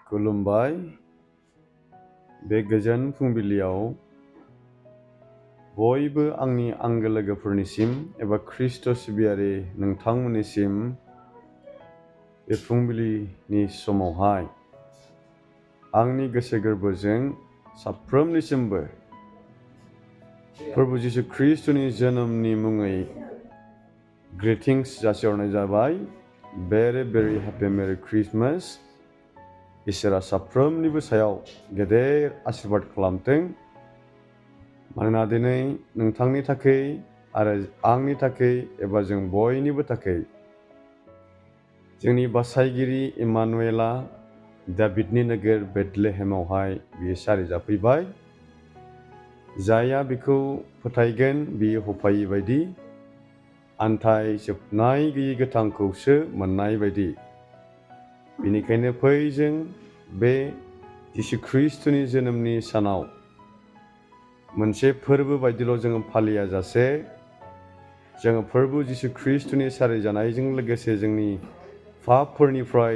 खुलुमबाय बे गोजोन फुंबिलियाव बयबो आंनि आंगो लोगोफोरनिसिम एबा ख्रीष्ट सिबियारि नोंथांमोननिसिम बे फुंबिलिनि समावहाय आंनि गोसो गोरबोजों साफ्रोमनिसिमबो प्रभु जिशु ख्रीष्टनि जोनोमनि मुङै ग्रीटिंग्स जासिहरनाय जाबाय। भेरी भेरी हैप्पी मेरी क्रिसमास। इसोरा साफ्रोमनिबो सायाव गेदेर आशीर्वाद खालामथों। मानोना दिनै नोंथांनि थाखाय आरो आंनि थाखाय एबा जों बयनिबो थाखाय जोंनि बासायगिरि इमानुएला दाबिदनि नोगोर बेथलेहेमावहाय बियो सारिजाफैबाय। जायहा बिखौ फोथायगोन बियो होफायै बायदि आन्थाय जोबनाय गैयै गोथांखौसो मोननाय बायदि। बेनिखायनो फै जों बे जिशु ख्रीष्टनि जोनोमनि सानाव मोनसे फोरबो बायदिल' जोङो फालिया जासे जोङो प्रभु जिशु ख्रीष्टनि सारिजानायजों लोगोसे जोंनि पापफोरनिफ्राय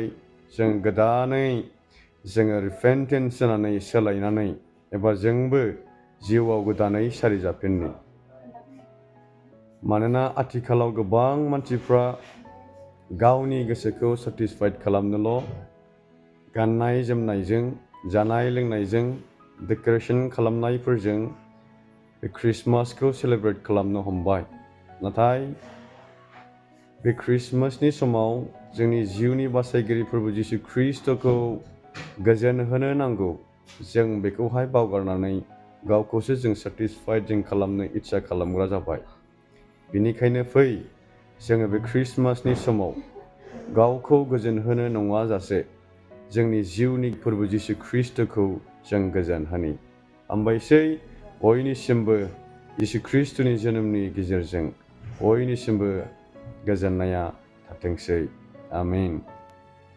जों गोदानै जोङो रिपेन्टेन्स जानानै सोलायनानै एबा जोंबो जिउआव गोदानै सारिजाफिननो। मानोना आथिखालाव गोबां मानसिफ्रा गावनि गोसोखौ सेटिसफाइड खालामनोल' गाननाय जोमनायजों जानाय लोंनायजों डेक'रेशन खालामनायफोरजों बे क्रिसमासखौ सेलेब्रेट खालामनो हमबाय। नाथाय बे क्रिसमासनि समाव जोंनि जिउनि बासायगिरि प्रभु जिशु ख्रीष्टखौ गोजोन होनो नांगौ। जों बेखौहाय बावगारनानै गावखौसो जों सेटिसफाइड जों खालामनो इच्छा खालामग्रा जाबाय। बेनिखायनो फै जोङो बे क्रिसमासनि समाव गावखौ गोजोन होनो नङा जासे जोंनि जिउनि प्रभु जिशु ख्रीष्टखौ जों गोजोन होनि। हामबायसै बयनिसिमबो जिशु ख्रीष्टनि जोनोमनि गेजेरजों बयनिसिमबो गोजोननाया थाथोंसै। आमीन।